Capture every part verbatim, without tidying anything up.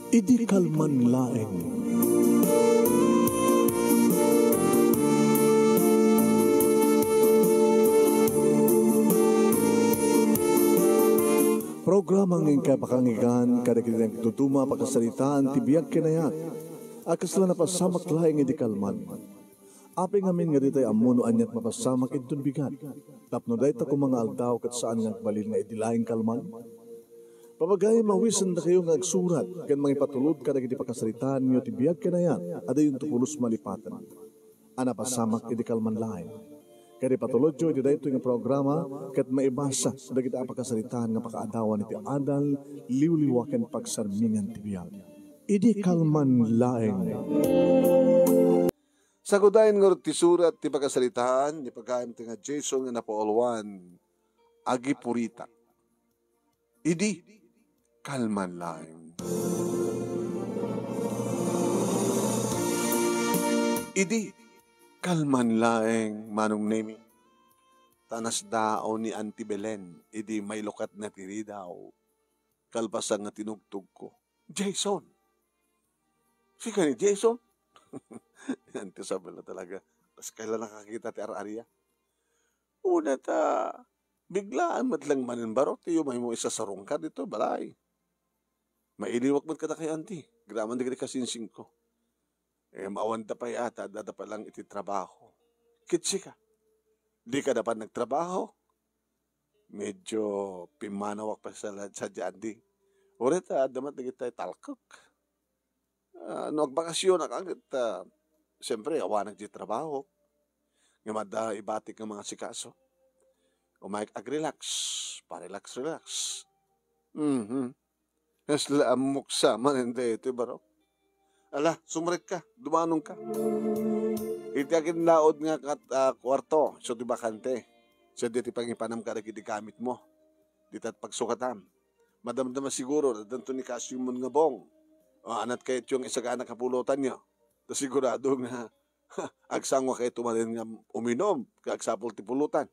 Idi kalman laeng. Programa nga inkay pakanggan kadagiti nagduduma a pakasaritaan ti biag ken ayat a kasla napasamak laeng idi kalman. Apay ngamin nga ditay ammo no aniat mapasamak inton bigat? Tapno dayta koma nga aldaw ket saan nga agbalin nga idi laeng kalman? Papagayam a awisendakayo nga agsurat ken mangipatulod kadagiti pakasaritaanyo ti biag ken ayat a dayonto pulos malipaten a napasamak idi kalman laeng. Ket ipatulodyo iti daytoy nga programa ket maibasa dagiti a pakasaritaan nga pakaadawan iti adal, liwliwa ken pagsarmingan ti biag. Idi kalman laeng. Sagudayen ngarud ti surat ti pakasaritaan ni pagayam ti nga Jason nga napauluan, Agipuritak. Idi kalman laeng. Idi kalman laeng, Manong Nemi, ta nasdaaw ni Auntie Belen idi mailukatna ti ridaw. Kalpasan nga tinugtogko, "Jason! Sika ni Jason?" Ni Auntie Isabel na talaga. Kas kayla nakakita ti ar-aria. Una ta, biglaan met lang manen baro ti umaymo isasarungka ditoy balay. Mailiwak met kadakayo, Auntie. Graman dagiti kasinsingko. Eh, maawanda pay ata, adda pay lang iti trabaho. Ket sika, dika dapat nagtrabaho? Medyo pimmanawak pay sa-, sadiay, Auntie. Uray ta adda met dagiti talkek. Ah, no agbakasionak ket, ah, siyempre, awanak diay trabaho. Ngem adda ibatik nga mangasikaso. Umayek agrelax, pa-relax-relax. Mhm. Kasla ammok sa manen daytoy, barok. Ala, sumrekka, dumanonka. Iti aginlaod nga kat-, ah, kuarto, isu ti bakante. Sadiay ti pangipanam kadagiti gamitmo. Ditat pagsukatam. Madamdama siguro, addanto ni Kasimon nga bong. O, anat kayatyo nga isagana kapulotanyo. Ta sigurado nga agsangua kayto manen nga uminom, ket agsapul ti pulutan.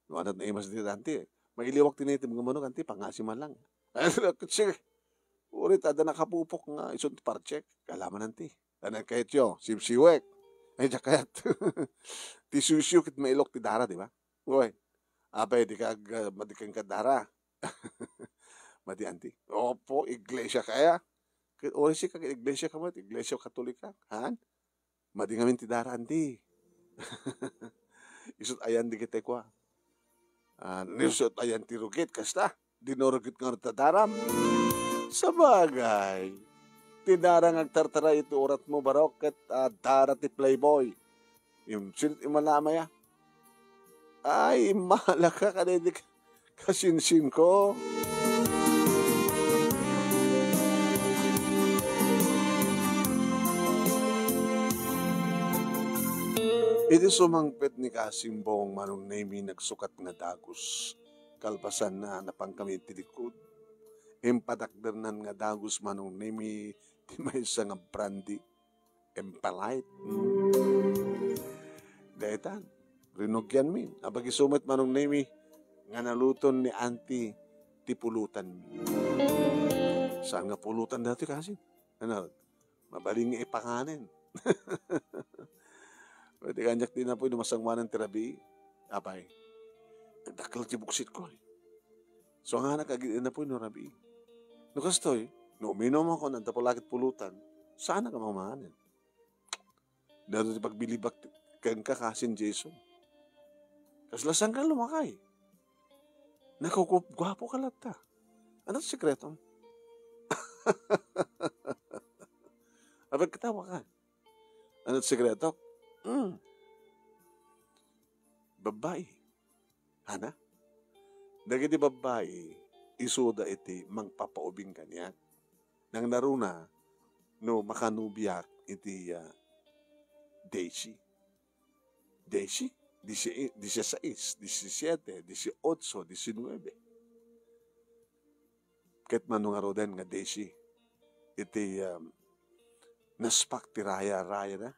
No, anat naimas dita, Auntie. Mailiwak ti naitem nga manok, Auntie, pangasi man lang. Ay, sige. Uray ta adda nakapupok nga isu ti parchek. Kalaman, Auntie. Anat kayatyo, siwsiwek. Ay, diak kayat. Ti siwsiw ket mailok ti dara, di ba? Uy, apay, dika ag-, ah, madi kenka dara? Madi, Auntie. Opo, iglesia kaya. Ket uray sika ket iglesia ka met, iglesia Katolika. Han? Madi ngamin ti dara, Auntie. Isut' ayan dagiti kua. Ah, isut' ayan ti rugit, kasta. Dinurugit ngarud ta daram. Sabagay, ti dara nga agtartara iti uratmo, barok, ket, ah, dara ti playboy. Im-, sino ti immala a maya? Ay, immala ka kadaydi ka-, kasinsingko. Idi sumangpet ni Kasimbong, Manong Nemi, nagsukat nga dagus. Kalpasanna, napankami iti likod. Impatakdernan nga dagus, Manong Nemi, ti maysa nga brandy. Impolite. Hmm. Daytan, rinugianmi. Apay isu met, Manong Nemi, nga naluton ni Auntie ti pulutan. Saan nga pulutan daytoy, kasin? Ano, mabalin nga ipanganen. Pwede kaniak ti napoy no masangoanan ti rabii. Apay, dakkel ti buksitko, eh. So, nga nakagid napoy no rabii. No kastoy, no uminumko, adda pay la ket pulutan, saan nga mamanen? Daytoy ti pagbilibak kenka, kasin Jason. Kasla saan ka lumakay? Nakukup-, guapo ka latta. Ano ti sekretom? Apay, katawa ka. Ano ti sekretok? Hmm. Babbai. Hana? Dagiti babbai, isuda iti mangpapaubing kaniak. Nangnaruna no makanubiak iti, ah, Daisy. Daisy? Dise-, disisais, disisiete, disiotso, disinuebe. Ket mano ngaruden nga Daisy iti, um, naspak ti raya-rayada.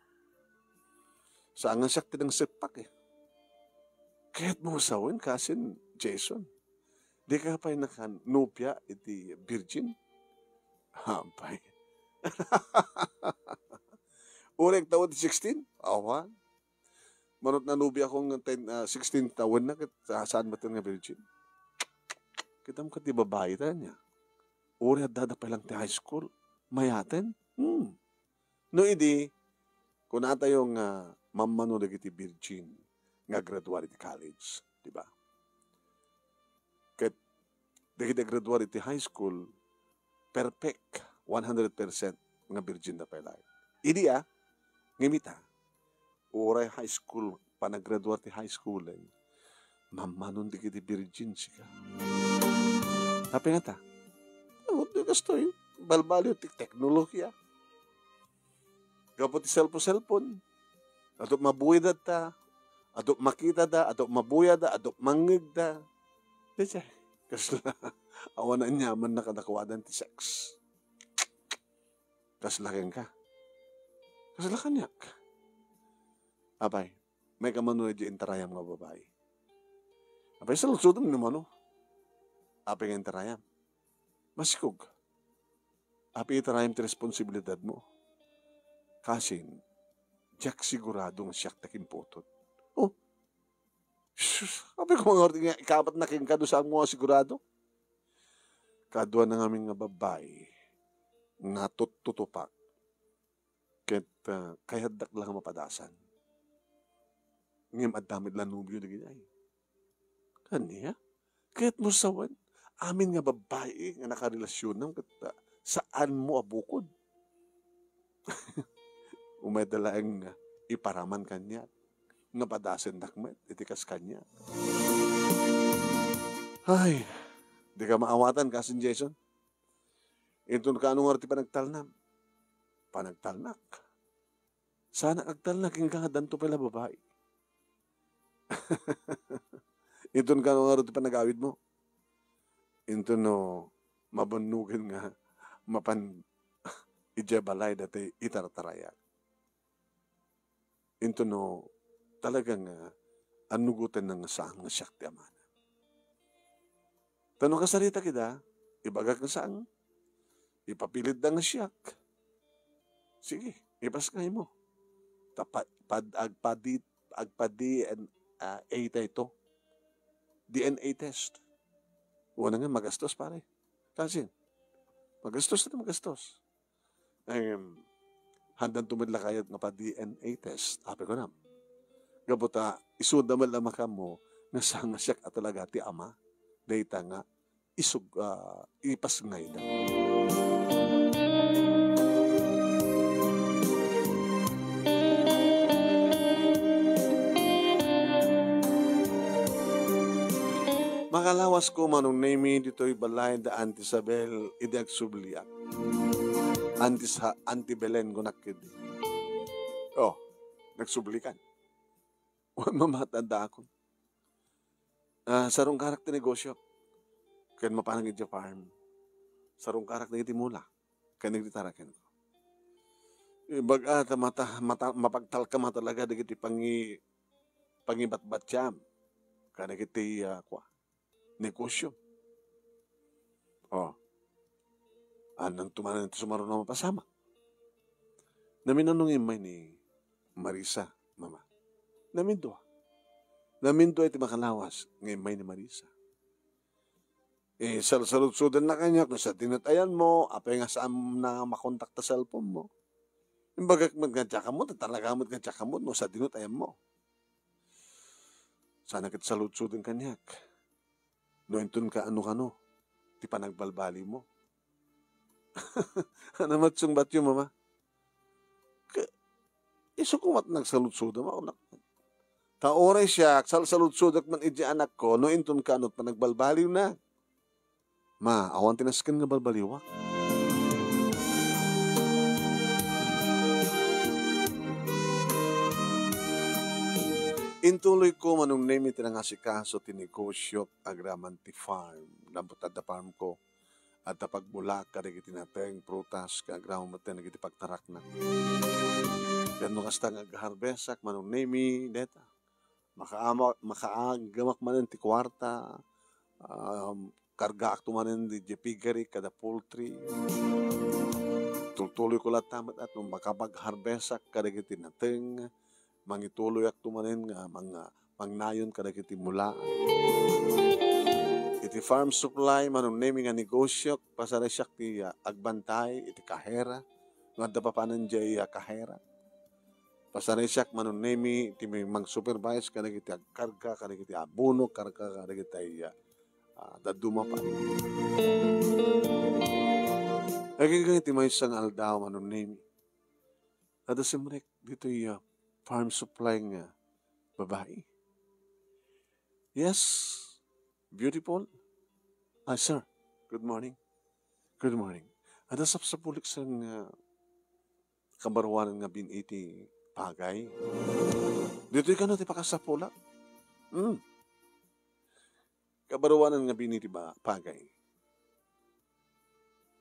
Saan nga siak ti nangseppak, eh. Kayatmo sawen, kasin Jason, dika pay nakanupia iti virgin? Apay. Uray agtawen ti sixteen? Awan. Manut nanobia ko nga ten, ah, sixteen tawenna, ket, ah, saan met nga virgin? Kitam ket ti babai ta ania. Uray addada pay lang ti high school. Mayaten? Hmm. No idi, kunatayo nga mammano dagiti virgin nga aggraduar iti college, di ba? Ket dagiti aggraduar iti high school, perfect, one hundred percent nga virgin da pay laeng. Idi, ah, ngem ita, uray high school, panaggraduar ti high school, eh, mammanon dagiti virgin sika. Apay ngata? Ammoyo, kastoy, balbaliw ti teknolohiya. Gapu ti cellphone-cellphone, adu mabuyatta, adu makitada, adu mabuyada, adu mangngegda. Daydiay, kasla, awan aniamanna kadakuada ti sex. Kasla kenka. Kasla kaniak. Apay, maikam mano idiay intarayam nga babai. Apay, saludsodem no mano. Apay nga intarayam. Masikog. Apay, itarayam ti responsibilidadmo. Kasin, diak sigurado nga siak ti akimputod. Oh, sus, apay, kung nga ikabatna kenka, no saanmo nga sigurado. Kaduana ngamin nga babai, natuttutupak. Ket, ah, kayatdak la nga mapadasan. Ngem adda met la nobio dagiti ay. Ania? Kayatmo sawen, amin nga babbai nga nakarelasionam ket, ah, saanmo a bukod. Umayda laeng nga iparaman kaniak nga padasendak met iti kas kaniak. Ay, dika maawatan, Kasin Jason. Inton kaano ngarud ti panagtalnam? Panagtalnak. Saanak agtalna kenka nga addanto pay la babai. Inton kaano ngarud ti panagawidmo? Inton no mabannogen nga mapan idiay balay daytoy itartarayak. Inton no talaga nga annugotenna nga saan nga siak ti amana. Ta no kasaritak ida, ibagak nga saan, ipapilitda nga siak. Sige, ipasngaymo. Ta pa-, pad-, agpadi-, agpa-D N A tayto. D N A test. Wen nga magastos, pare. Kasin, magastos ta magastos. Em, haandanto met la kayat nga pa-D N A test, apay kunam. Gapu ta, isuda met la makanmo nga saan nga siak a talaga ti ama dayta nga isug-, ah, ipasngayda. Makalawas koma, Manong Nemy, ditoy balay da Auntie Isabel idi agsubliak. Auntie Sa-, Auntie Belen, kunak ketdi. Oh, nagsublikan. Wen, Mama, addaakon. Ah, sarungkarak ti negosio. Ken mapanak idiay farm. Sarungkarak dagiti mula. Ken nagritara kenko. Ibagak ta mata-, mata-, mapagtalkam a talaga dagiti pangi-, pangibatbatiam. Kadagiti, ah, kua, negosio. Oh. Haandanto manen ti sumaruno a mapasamak. Naminno nga immay ni Marisa, Mama. Namindua. Namindua iti makalawas nga immay ni Marisa. Eh, salsaludsodenna kaniak no sadino ti ayanmo, apay nga saanna makontak ta cellphone mo. Imbagak met nga diak ammo, ta talaga met nga diak ammo no sadino ti ayanmo. Saanak ket saludsoden kaniak. No inton kaano-kano ti panagbalbaliwmo. Ania met sungbatyo, Mama? Ka-, isu koma ti nagsaludsodem, a, kunak. Ta uray siak, salsaludsodek man idiay anakko, no inton kaano ti panagbalbaliwna. Ma, awan ti nasken nga balbaliwak. Intuloyko, Manong Nemy, ti nangasikaso ti negosiok agraman ti farm. Laeng ta adda farmko, adda pagbulaak kadagiti nateng, prutas, ken agraman met dagiti pagtarakna. Ken no kasta nga agharvestak, Manong Nemy, dayta, makaama-, makaagamak manen ti kuarta, ah, Kargaakto manen diay piggery kada poultry. Tultuloyko latta met a no makapag-harvestak kadagiti nateng, mangituloyakto manen nga mang-, mangnayon kadagiti mula. Iti farm supply, Manong Nemi, nga negosiok, pasarisiak ti, ah, agbantay iti kahera. No adda papanen diay, ah, kahera. Pasarisiak, Manong Nemi, ti may-, mang-supervise kadagiti agkarga, kadagiti abono, karga, kadagiti, ah, ah, dadduma pay. Agingga iti maysa nga aldaw, Manong Nemi, adda simrek ditoy, ah, farm supply nga babai. Yes, beautiful. Ah, sir. Good morning. Good morning. Adda sapsapulik, sir, nga kabaruanan nga bin-i ti pagay. Ditoy kano ti pakasapulak? Hmm. Kabaruanan nga bin-i ti ba-, pagay.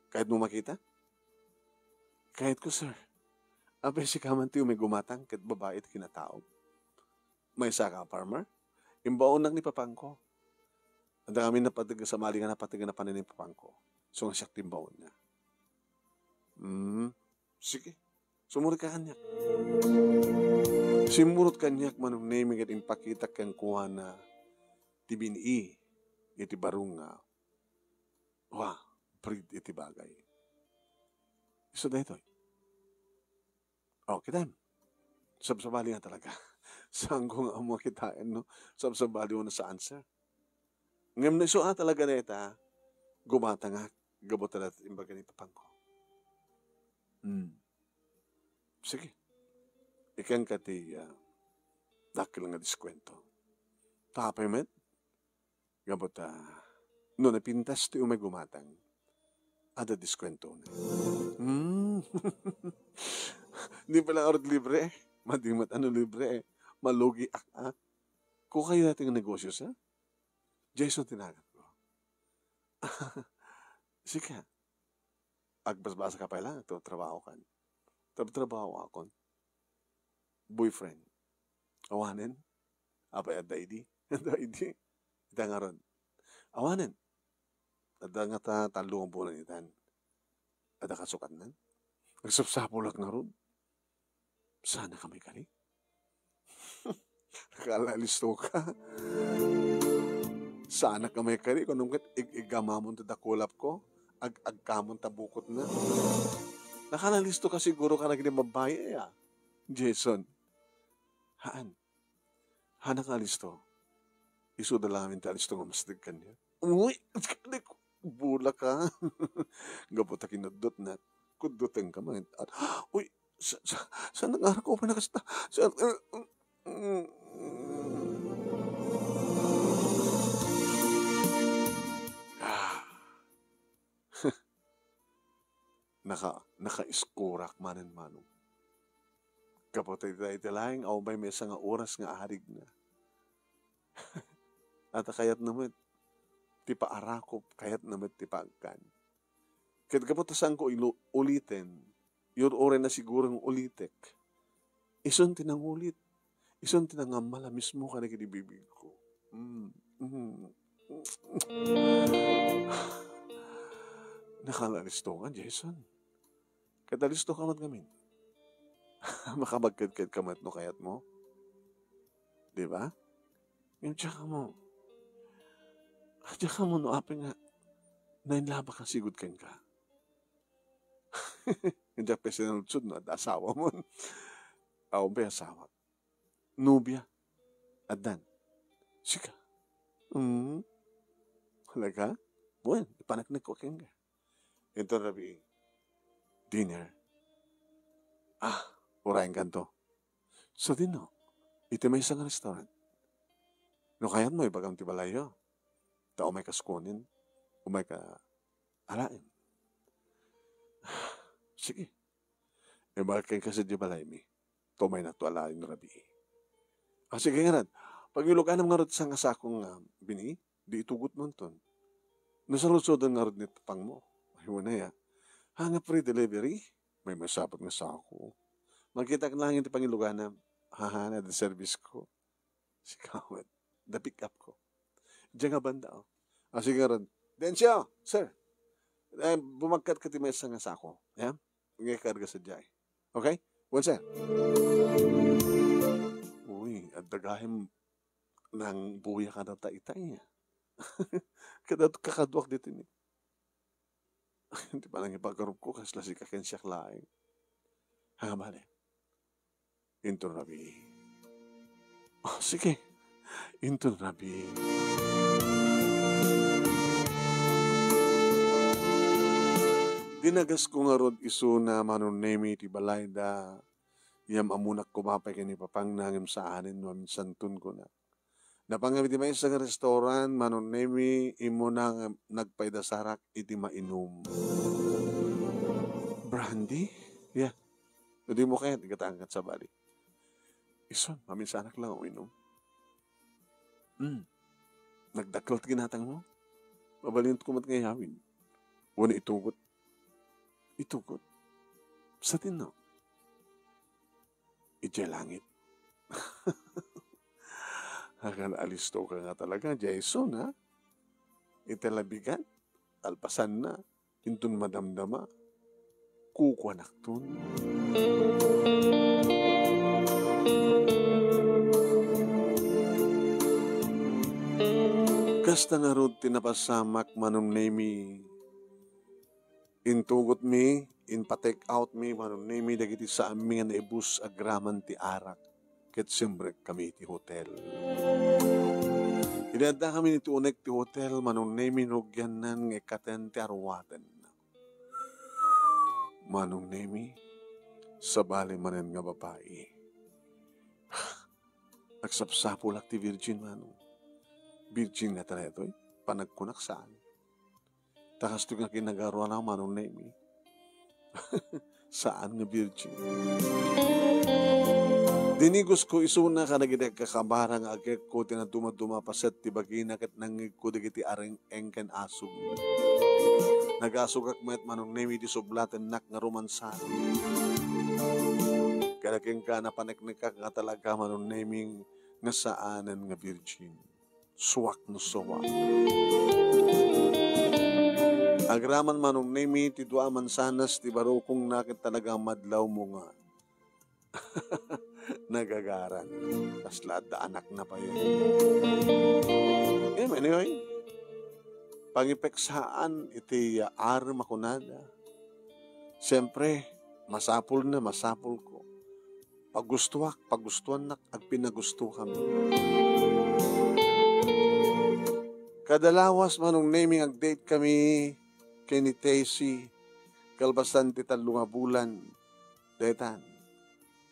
Kayatmo makita? Kayatko, sir. Apay, sika man ti umay gumatang ket babai ti kinataom. Maysaka a farmer? Imbaonnak ni papangko. Adda kami napateg, sabali nga napateg a napanen ni papangko. So nga siak ti imbaonna. Hmm, sige. Sumurotka kaniak. Simmurot kaniak, Manong Nemi, ket impakitak kenkuana ti bin-i iti baro nga, wa, breed iti bagay. Isu daytoy. Oh, kitaem. Sabsabali nga talaga. Saanko nga ammo a kitaen, no? Sabsabali wenno saan, sir. Ngem no isu a talaga dayta, gumatangak gapu ta dayta ti imbaga ni papangko. Hmm. Sige. Ikenka ti, ah, dakkel nga diskwento. Ta apay met? Gapu ta, no napintas ti umay gumatang, adda diskwentona. Hmm. Di pala ngarud libre. Madi met a no libre, eh. Malugiak, ah. Kukayo dayta nga negosyo, sir? Jason ti naganko. Sika, agbasbasaka pay laeng, agtrabahokan. Trab-, trabahoakon. Boyfriend. Awanen? Apay, adda idi? Adda idi? Ita ngarud. Awanen? Adda ngata tallo nga bulan itan. Adda kasukatnan? Agsapsapulak ngarud. Saanka maikari? Nakalistoka. Saanka maikari, kunam ket ig-, iggamamon ta dakulapko, ag-, agkamon ta bukotna. Nakalalistoka siguro kadagiti babbai, aya, Jason? Haan. Haanka alisto? Isuda laeng ti alisto nga masdeg kaniak. Uy, di ko, bulaka. Gapu ta kinuddotnak. Kuddotenka man. Uy, sa, sa, saan nga arko pa nakasta? Sa, ah. Naka-, nakaiskurak manen, Manong. Gapu ta iti, iti laeng a umay maysa nga oras nga arigna. Adda kayatna met ti paarakop, kayatna met ti paagkan. Ket gapu ta saanko ilo-, uliten, ur-uray na siguro nga ulitek. Isun ti nangulit. Isun ti nangammala mismo kadagiti bibigko. Mm. Mm. Nakalistoka, Jason. Ket alistoka met ngamin. Makabagkadkadka met no kayatmo. Di ba? Ngem diak ammo. Diak ammo no apay nga nainlabak a sigud kenka. Diak pay sinaludsod no adda asawamon. Awan pay asawak. Nobia. Addan. Sika. Mm. Talaga? Bueno, ipaneknekko kenka. Inton rabii, dinner. Ah, urayenkanto. Sadino, iti maysa nga restaurant. No kayatmo, ibagam ti balayyo. Ta umayka skunen, umayka alaen. Sige. Ibagak kenka sadiay balaymi. Ta umaynakto alaen rabii. Ah, sige ngarud. Pangiluganam ngarud ti sangasako nga bini, di itugotmonton. No saludsodon ngarud ni tapangmo. Ay, wen aya. Ha, nga free delivery? Maymaysa a pay nga sako. Makitak laeng ti pangiluganam. Haha, na the service ko. Sika met. Da pick up ko. Diay nga banda, oh. Ah, sige ngarud. Dencio, sir. Eh, bumagkat ka ti maysa nga sako. Yeah? Nga ikarga sadiay. Okay? Wen, sir. Uy, adda gayam nangbuya kadata itay. Kada kakaduak ditoy ni. Ti panangipagarupko, kasla sika ken siak laeng. Ha, bale. Inton rabii. Oh, sige. Inton rabii. Dinagasko ngarud isuna, Manong Nemi, ti balayda. Ngem ammonak koma pay ken ni Papangna ngem saanen no aminsanton kunak. Napan nga iti maysa nga restaurant, Manong Nemi, immuna nga nagpaidasarak iti mainum. Brandy? Yeah. No dimo kayat, igataanka sabali. Isun, maminsanak lang uminum. Hmm. Nagdakkel ti ginatangmo? Mabalinenko met nga iyawid. Wenno itugot. Itugot? Sadino? Idiay langit. Akan alistoka nga talaga, Jason, ha? Iti labigan, kalpasanna, inton madamdama, kukuanakton. Kasta ngarud ti napasamak, Manong Nemi. Intugotmi, inpa-take out mi, Manong Nemi, dagiti saanmi nga naibus agraman ti arak, ket simrek kami iti hotel. Idi addakami iti unek ti hotel, Manong Nemi, rugiannan nga ikkaten ti aruaten. Manong Nemi, sabali manen nga babai. Agsapsapulak ti virgin, Manong. Virgin ngata daytoy? Panagkunak saan. Ta kastoy nga kinagaruana, Manong Nemi. Saan nga virgin. Dinigosko isuna kadagiti agkakabara nga agekko ti nadumaduma paset ti bagina ket nangngegko dagiti areng-eng ken asug. Nagasugak met, Manong Nemi, ti sublatennak nga romansa. Kada kenka, napaneknekak nga talaga, Manong Nemi, nga saanen nga virgin. Suak no suak. Agraman, Manong Nemi, ti dua a mansanas ti barukongna ket talaga madlawmo nga nagagaran. Kasla adda anakna pay. Em, anyway, pangipeksaan iti, ah, arem a kunada. Siempre, masapulna, masapulko. Pagustuak, pagustuannak, agpinagusto kami. Kada lawas, Manong Nemi, nga ag-date kami ken ni Tessie, kalpasan ti tallo nga bulan, daytan,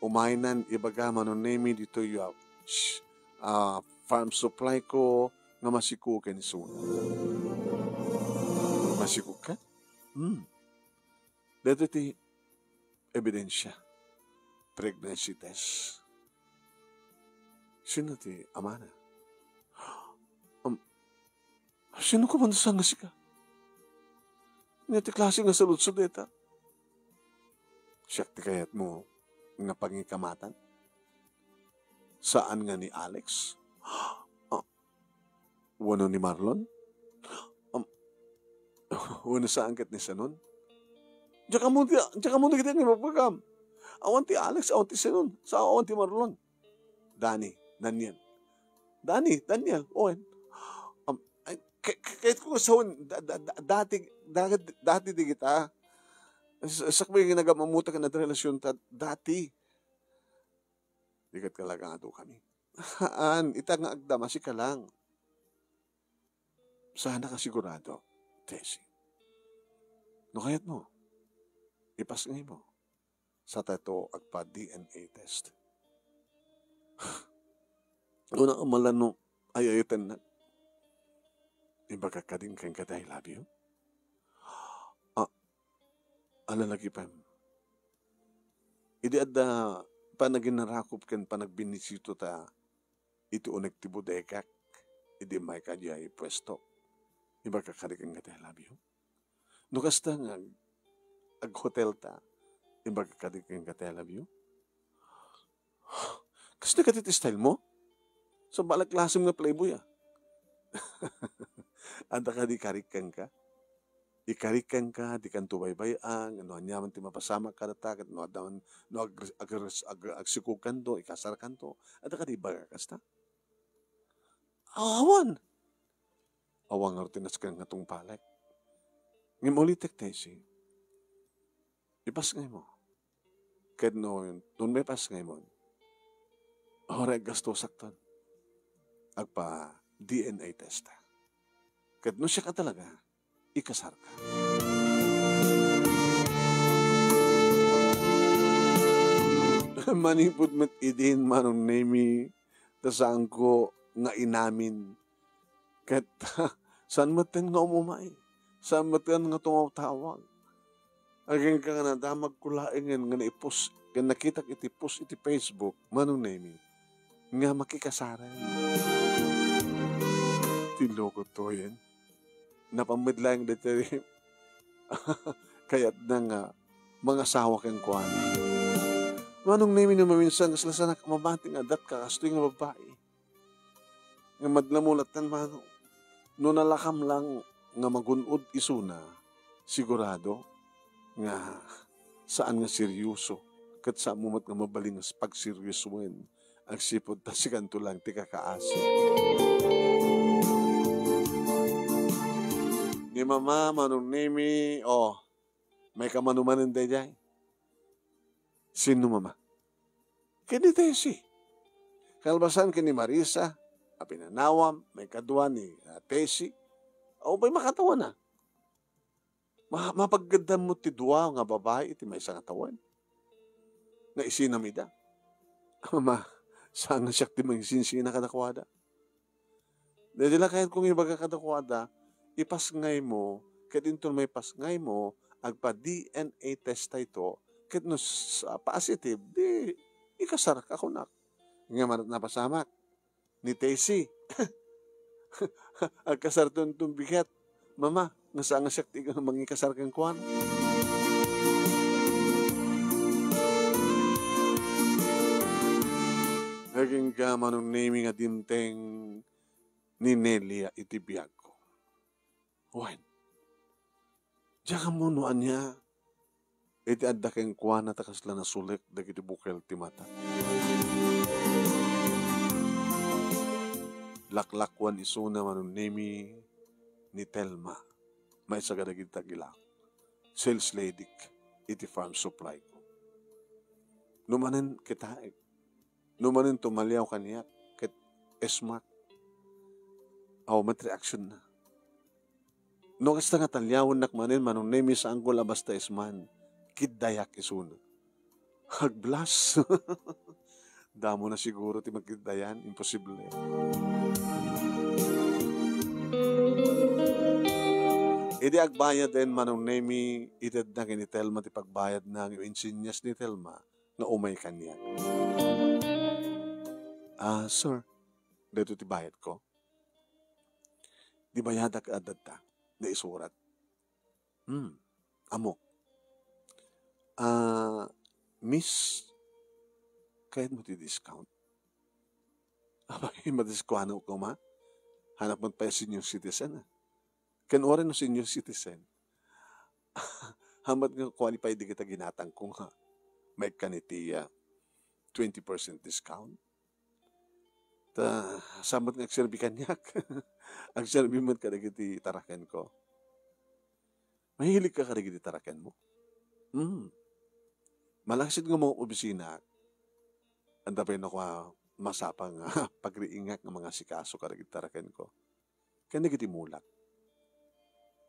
umaynan ibaga, Manong Nemi, ditoy, ah, sh-, ah, farm supply ko nga masiko ken isuna. Masiko ka? Hmm. Daytoy ti ebidensia. Pregnancy test. Sino ti amana? Um, sino ka man sa nga sika? Ania ti klase nga saludsod dayta? Siak ti kayatmo nga pangikamatan? Saan nga ni Alex? Ah, wenno ni Marlon? Am, wenno saan ket ni Senon? Diak ammo ti, diak ammo dagiti naibagbagam. Awan ti Alex, awan ti Senon, sa awan ti Marlon. Dani, Daniel. Dani, Daniel, Owen. Am, ay, ka-, ka-, kayatko nga sawen, da-, da-, da-, dati, da-, dati dagita. S-, sakbay nga nagam-ammotak nga adda relasionta, dati. Di ket talaga nga adu kami. Haan, ita nga agdama, sika lang. Saanak a sigurado, Tessie. No kayatmo, ipasngaymo. Sa tayo agpa-D N A test. Una ka malan no ay-ayatennak. Ibagak kadi kenka ti I love you? Ah, ala lagi pay. Idi adda panaginnarakop ken panagbinisitata iti unek ti bodegak, idi immayka idiay puesto, ibagak kadi kenka ti I love you? No kasta nga ag-, ag-hotelta, ibagak kadi kenka ti I love you? Kasta kadi ti style mo? Sa bala klasem nga playboy, ah. Adda kadi ikarik kenka? Ikarik kenka, dikanto baybay-an, no aniaman ti mapasamak kadata, ket no adda man, no ag-, ag-, ag-, agsikogkanto, ikasarkanto, adda kadi ibaga kasta? Awan! Awan ngarud ti nasken nga tungpalek. Ngem ulitek, Tessie, ipasngaymo. Ket no, no maipasngaymo, uray aggastusakton. Agpa-D N A testa. Ket no siak a talaga, ikasarka. Manipud met idin, Manong Nemi, ta saanko nga inamin. Ket saan metten nga umumay. Saan metten nga tumawtawag. Agingga nga nadamagko laengen nga naipos-, nga nakitak iti post iti Facebook, Manong Nemi, nga makikasaren. Ti loko to, yen. Napan met laeng daytoy kayatna nga mangasawa kenkuana. Manong Nemi, no maminsan, kasla saanak mamati nga addatka kastoy nga babbai. Nga madla mo lattan, Manong. No nalakam lang nga magun-od isuna, sigurado nga saan nga seryoso, ket saan mo met nga mabalin nga pagseryosoen agsipud ta sikanto lang ti kakaasi. Ni Mama, Manong Nemi, oh, maikamanumanen daydiay. Sino, Mama? Ken ni Tessie. Kalpasan ken ni Marisa, a pinanawam, maikadua ni, ah, Tessie. Awan pay makatawana. Ma-, mapaggeddam mo ti dua nga babai iti maysa nga tawen. Nga isinam ida. Ama, saan nga siak ti manginsinsina kadakuada. Daydi la kayatko nga ibaga kadakuada, ipasngaymo, ket inton maipasngaymo, agpa-D N A test tayto, ket no s-, positive, di ikasarka kunak. Nga mar-, napasamak ni Tessie. Agkasarto inton bigat. Mama, nga saan nga siak ti mangikasar kenkuana. Agingga, Manong Nemi, nga dimteng ni Nelia iti biagko. Wen, diak ammo no ania iti adda kenkuana ta kasla nasulek dagiti bukel ti mata. Laklakwan isuna, Manong Nemi, ni Telma, maysa kadagiti tagilak, sales lady iti farm supply ko. No manen kitaek, no manen tumaliaw kaniak ket esmak, awan met reaksionna. No kasta nga taliawennak manen, Manong Nemi, saanko la basta esman, kiddayak isuna. Agblas. Damo na siguro ti makiddayan, imposible. Idi agbayaden, Manong Nemi, itedna ken ni Telma ti pagbayadna, ngem insinyas ni Telma nga umay kaniak. "Ah, sir, daytoy ti bayadko." Ti bayadak adda, naisurat. Hmm, ammok. "Ah, miss, kayatmo ti discount?" Apay, madiskuano koma? Hanap met pay a senior citizen, ah. Ken uray no senior citizen, hamat nga qualify dagita ginatangko nga maikkan iti, ah, twenty percent discount. Ta, saan met nga agserbi kaniak? Agserbi met kadagiti tarakenko. Mahilig ka kadagiti tarakenmo? Hmm. Malaksid nga mangobisina, adda pay no kua masapa nga pagriingak nga mangasikaso kadagiti tarakenko ken dagiti mulak.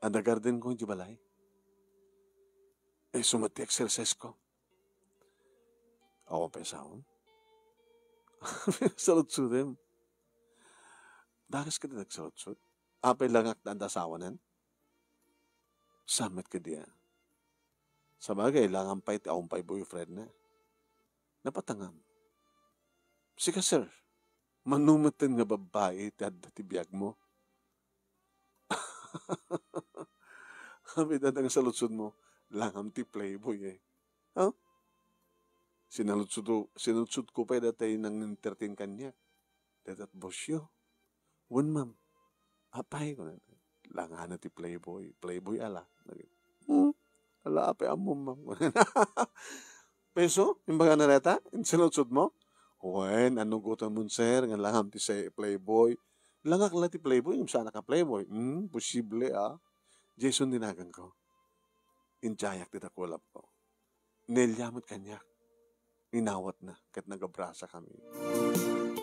Adda gardenko iti balay. Eh, sumat ti exercise ko. Awan pay saom. Saludsodem. Dakes kadi nagsaludsod? Apay langak na adda asawanen? Saan met kadi, ah. Sabagay, langan pay ti awan pay boyfriend na. Napatangam. Sika, sir, mano metten nga babbai ti adda ti biagmo? Amin adda nga saludsodmo, langam ti playboy, eh. Ha? Sinaludsod-, sinaludsodko pay dayta nang-entertain kaniak. Dayta bosyo. "Wen, ma'am." "Apay," kunana. Langana ti playboy. Playboy ala. Hmm? Ala, apay ammom, ma'am. Peso? Imbagana dayta? Insinudsod mo? Wen, annugotan mon, sir, nga langam ti say playboy. Langak la ti playboy, ngem saanak a playboy. Hmm, posible, ah. Jason ti naganko. Intiayak ti dakulapko. Nelia met kaniak. Inawatna ket nagabrasakami.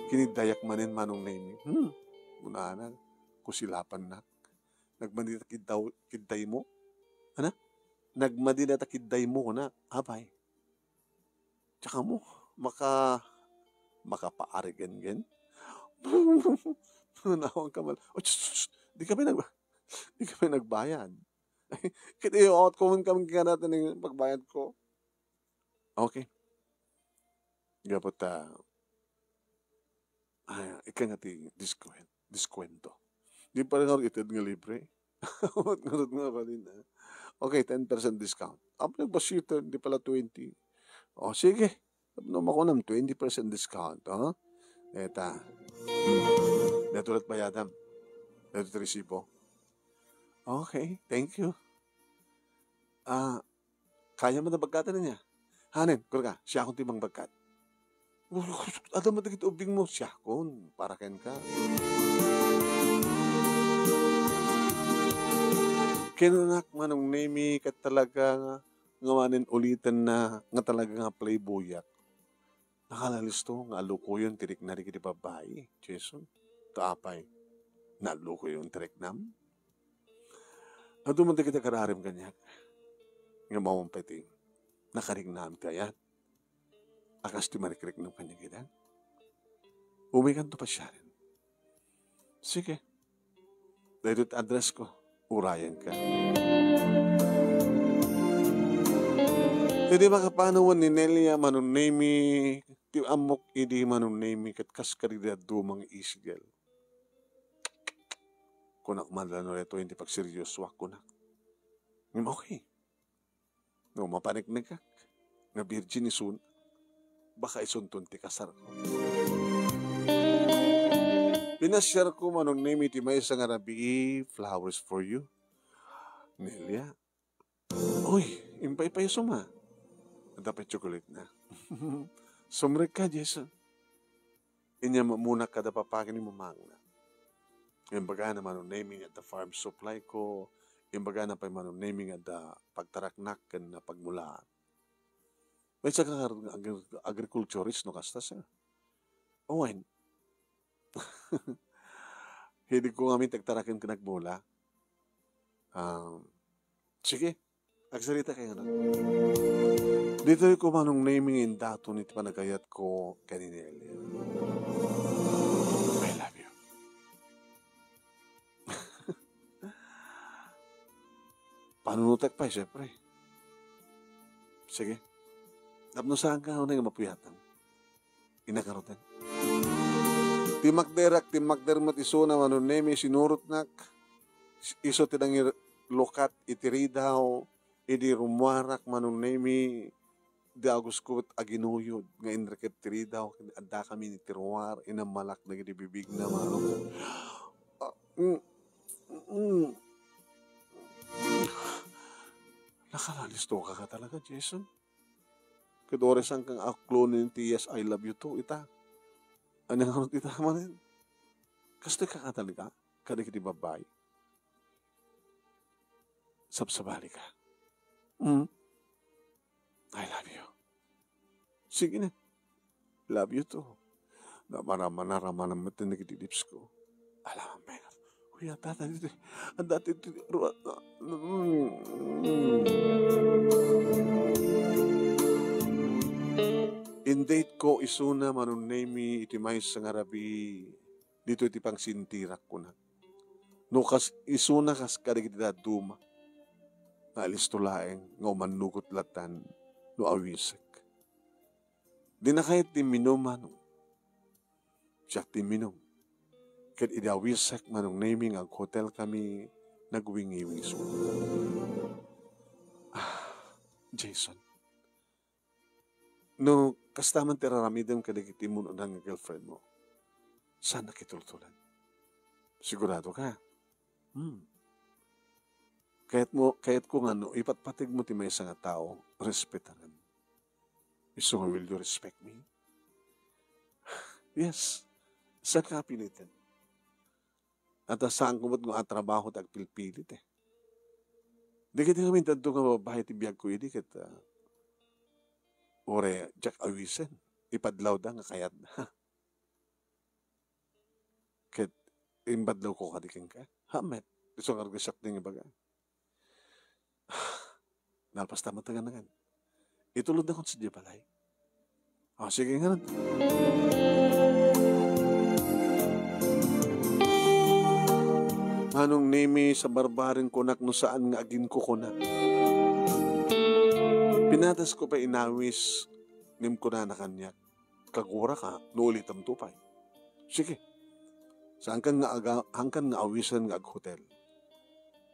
Kiniddayak manen, Manong Nemi. Hmm, kunana, kusilapannak. Nagmadi ta kiddaw-, kiddaymo? Ana? Nagmadi ta kiddaymo, kuna. Apay. Tsaka mo, maka-, makapaarigengen? Nanawang ka man. Oh, tsus, tsus, tsus. Di kami nag-, di kami nagbayad. Ket iyoot ko man kami kanata ni pagbayad ko. Okay. Gapu ta, ah, ika nga ti discount, diskwento. Di pa rin ako ited nga libre. Ngarud nga balin, ah. Okay, ten percent discount. Apo, nagbasita, di pala twenty. O, sige. No, makunam, twenty percent discount, ha? Eta. Hmm. Daytoy lat bayadam. Daytoy ti resibo. Okay, thank you. Ah, kayam a nabagkatan niya? Hanen, kurka, siakon ti mangbagkat. Adda met dagiti ubbingmo, siakon, para kenka. Kinunak, Manong Nemi, ket talaga nga, nga manen ulitenna nga talaga nga playboyak. Nakalalisto nga alukoyon ti rikna dagiti babbai, Jason. Ta apay, nalukoyon ti riknam? Adu man dagiti agrarim kaniak nga maupay ti nakariknam ti ayat. A kas ti marikriknam kaniak ida. Umikanto pasiaren. Sige. Daytoy ti address ko. Urayenka. Idi makapanawan ni Nelia, Manong Nemi, ti ammok idi, Manong Nemi, ket kas kadi dadduma nga isigel. Kunak man la no daytoy ti pagseryosoak, kunak. Ngem okay. No mapaneknekak nga virgin isun, baka isunton ti kasarko. Pinasiarko, Manong Nemi, ti maysa nga rabii, flowers for you. Nelia, uy, impaypayso ma. Adda pay chocolate na. Sumrekka, Jason. Inya, ma-, munak kada papagi ni mamangna. Imbagana, Manong Nemi, nga adda farm supply ko. Imbagana pay, Manong Nemi, nga adda pagtaraknak ken napagmulaan. Maysa ka nga agri-, agriculturist no kasta, sir? Wen. Hilig ko ngamin ti agtaraken ken agmula. Um, sige, agsarita kayo na. Ditoy ko, Manong Nemi, nga indaton iti panagayat ko ken ni Nelia. I love you. Panunotek pay, siyempre. Sige. Tapno saan ka, unay nga mapuyatan. Inagarutan. Timmakderak, timmakder met isuna, Manong Nemi, sinurotnak. Isu ti nangilukat iti ridaw, idi rummuarak, Manong Nemi, di Agus ko aginuyod nga inreket ti ridaw, ken addakami iti ruar, inammalak dagiti bibigna, Manong. Ah, mm, mm. Nakalalisto ka ka talaga, Jason. Ket uray saan kang aklonen ti "Yes, I love you too," ita. Ania ngarud ita manen? Kastoy ka ka talaga? Kadagiti babbai? Sabsabali ka. Mm. I love you. Sige na. Love you too. Namarama-, naramana met dagiti lips ko. Alam, man. Uy, adda dagiti, adda dagiti, ru-, mm. In-date ko isuna, Manong Nemi, iti maysa nga rabii, ditoy ti pangsintirak, kuna. No kas-, isuna kas kadagiti dadduma, nga alisto laeng nga umannugot latan no awisek. Dina kayat ti imminum, Manong. Siak ti imminum. Ket idi awisek, Manong Nemi, nga aghotel kami, nagwingiwing isuna. Ah, Jason. No kasta man ti raramidem kadagiti immun-unan nga girlfriend mo, saan na kitultulan? Sigurado ka? Hmm. Kayatmo, kayatko nga no ipatpategmo ti maysa nga tao, respetaram. Isu nga, will you respect me? Yes. Saan ka piliten? At, ah, saanko met nga atrabaho ti agpilpilit, eh. Dagiti ngamin dadto nga babbai ti biagko idi ket, ah, uray diak awisen. Ipadlawda nga kayatda. Ket imbadlawko kadi kenka? Haan met. Isu nga rugisak ti nga ibaga. Nalpas ta met nga nangan. Itulodnakon sadiay balay. Ah, sige ngarud. Manong Nemi, sa barbareng kunak no saan nga aginkukuna. Pinatasko pay inawis, ngem kunana kaniak, "Kaguraka no ulitemto pay. Sige. Saankan nga aga-, saankan nga awisen nga aghotel.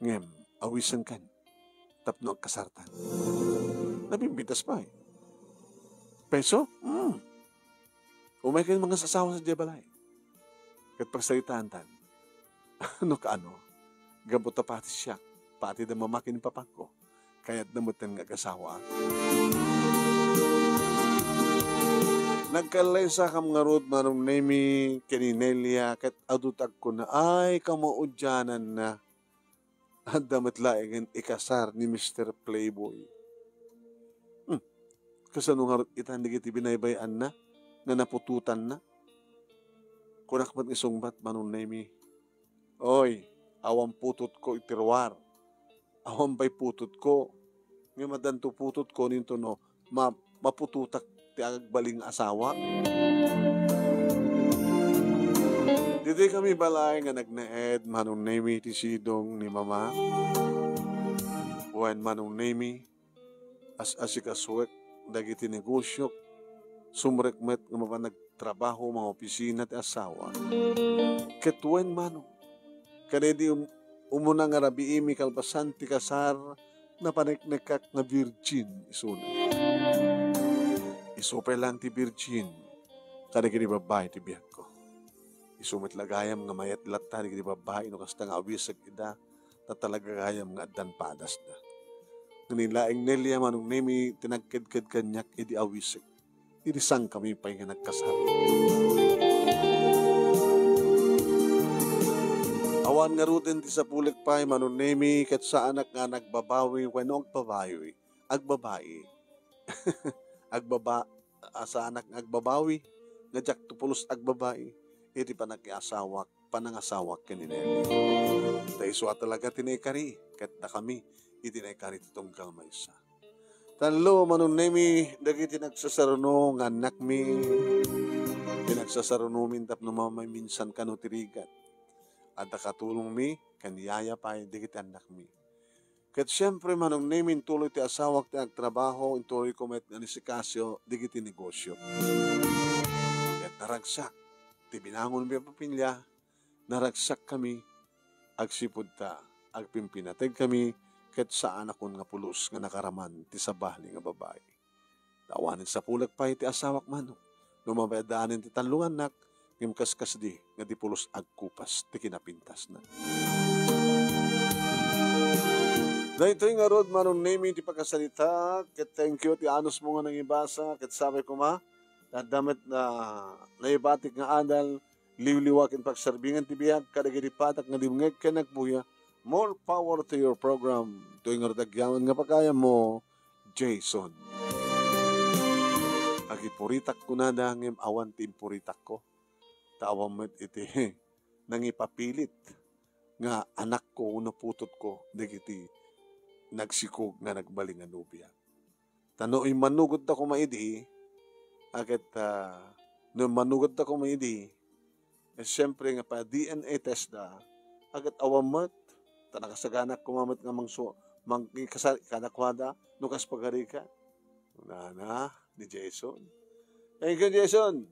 Ngem, awisenkan tapno agkasartan." Nabimbintas pay. Peso? Hmm. Umaykan mangasasawa sadiay balay. Ket pagsaritaantan. No kaano? Gapu ta pati siak, pati da mama ken ni papangko, kayatda metten nga agasawaak. Nagkallaysakan ngarud, Manong Nemi, ken ni Nelia, ket adu ti agkuna, "Ay, kamaudiananna. Adda met laengen ikasar ni Mister Playboy." Hmm. Kasano ngarud itan dagiti binaybay-anna nga naputotanna? Kunak met nga sungbat, Manong Nemi, "Oy, awan putotko iti ruar. Awan pay putotko. Ngem addanto putotko ninto no ma-, maputotak ti agbalin nga asawa." Ditoy kami balay nga nagnaed, Manong Nemi, ti sidong ni mama. Wen, Manong Nemi, as-asikasuek dagiti negosiok, sumrek met nga mapan nagtrabaho, mangopisina ti asawa. Ket wen, Manong, kadaydi um-, umuna nga rabiimi kalpasan ti kasar, napaneknekak nga virgin isuna. Isu pay laeng ti virgin kadagiti babbai ti biagko. Isu met la gayam nga mayat latta dagiti babbai no kasta nga awisek ida, ta talaga gayam nga addan padasda. Ngem ni laeng Nelia, Manong Nemi, ti nagkedked kaniak idi awisek, idi saankami pay nga nagkasar. Awan ngaruden ti sapulek pay, Manong Nemi, ket saanak nga nagbabawi wenno agbabawi, agbabai. Agbaba-, a, saanak nga agbabawi, nga diakto pulos agbabai iti panakiasawak, panangasawak ken ni Nelly. Ta isu a talaga ti naikari, ket dakami iti naikari ti tunggal maysa. Tallo, Manong Nemi, dagiti nagsasaruno nga annakmi, ti nagsasarunomin tapno mamaminsan kano ti rigat. Adda katulongmi ken yaya pay dagiti annakmi. Ket siempre, Manong Nemi, intuloy ti asawak ti agtrabaho, intuloyko met nga inisikaso dagiti negosio. Ket naragsak ti binangonmi a pamilya, naragsakkami agsipud ta agpimpinategkami, ket saanakon nga pulos nga nakaraman ti sabali nga babai. Ta awanen sapulek pay ti asawak, Manong, no mabayadaanen ti tallo nga annak, ngem kaskasdi nga di pulos agkupas ti kinapintasna. Daytoy ngarud, Manong Nemi, ti pakasarita, ket thank you ti anusmo nga nangibasa, ket sapay koma, adda met na naibatik nga adal, liwliwa ken pagserbingan ti biag kadagiti patak nga dumngeg ken nagpuya. More power to your program. Daytoy ngarud agyaman nga pakayammo, Jason. Agipuritak kunada, ngem awan ti impuritakko. Ta awan met iti nangipapilit nga anakko wenno putotko dagiti nagsikog nga nagbalin a nobia. Ta no immanugodda koma idi, a ket, ah, no immanugodda koma idi, eh, siyempre nga pa-D N A test da, a ket awan met, ta nakasaganak koma met nga mangsu-, mangikasar-, kadakuada, no kas pagarikan. Kunana ni Jason. Thank you, Jason.